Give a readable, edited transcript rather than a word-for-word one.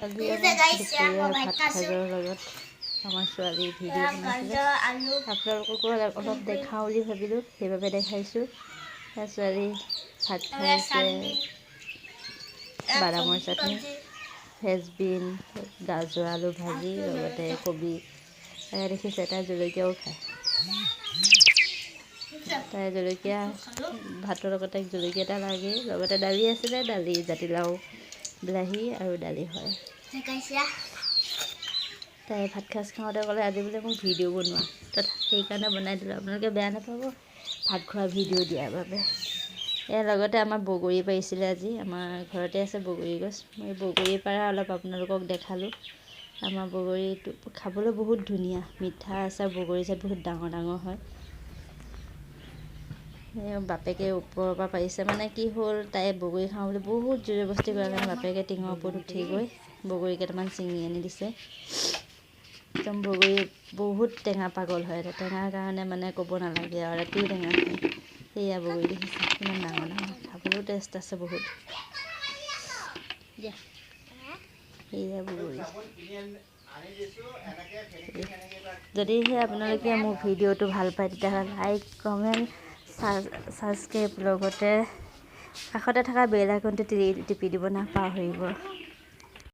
আজি আমাৰ দুপৰীয়া ভাত সাজৰ লগত আমাৰ ছোৱালী ভিডিঅ' বনাইছিলে। আপোনালোককো অলপ দেখাওঁ বুলি ভাবিলোঁ, সেইবাবে দেখাইছোঁ। ছোৱালী ভাত খাইছে, বাদামৰ চাটনি, ফ্ৰেঞ্চবিন, গাজৰ আলু ভাজি, লগতে কবি। দেখিছে, তাই জলকীয়াও খায়। তাই জলকীয়া ভাতৰ লগত তাইক জলকীয়া এটা লাগেই। লগতে দালি আছিলে, দালি জাতিলাও, বিলাহী আৰু দালি হয়। তাই ভাত সাজ খাওঁতে ক'লে, আজি বোলে মোক ভিডিঅ' বনোৱা। তথা সেইকাৰণে বনাই দিলোঁ। আপোনালোকে বেয়া নাপাব ভাত খোৱা ভিডিঅ' দিয়াৰ বাবে। ইয়াৰ লগতে আমাৰ বগৰী পাৰিছিলে আজি। আমাৰ ঘৰতে আছে বগৰী গছ। মই বগৰী পাৰা অলপ আপোনালোকক দেখালোঁ। আমাৰ বগৰীটো খাবলৈ বহুত ধুনীয়া, মিঠা আছে। বগৰী জাত বহুত ডাঙৰ ডাঙৰ হয়। বাপেকে ওপৰৰ পৰা পাৰিছে। মানে কি হ'ল, তাই বগৰী খাওঁ বুলি বহুত জোৰ জবৰদস্তি কৰাৰ কাৰণে বাপেকে টিঙৰ ওপৰত উঠি গৈ বগৰী কেইটামান ছিঙি আনি দিছে। একদম বগৰী বহুত টেঙা পাগল হয়। টেঙাৰ কাৰণে মানে ক'ব নালাগে আৰু, ৰাতিও টেঙা খায়। সেয়া বগৰী দেখিছে, কিমান ডাঙৰ ডাঙৰ, খাবলৈও টেষ্ট আছে বহুত। সেয়া বগৰী। যদিহে আপোনালোকে মোৰ ভিডিঅ'টো ভাল পায়, তেতিয়াহ'লে লাইক, কমেণ্ট, ছাবস্ক্ৰাইব, লগতে কাষতে থকা বেল আইকনটো টিপি দিব নাপাহৰিব।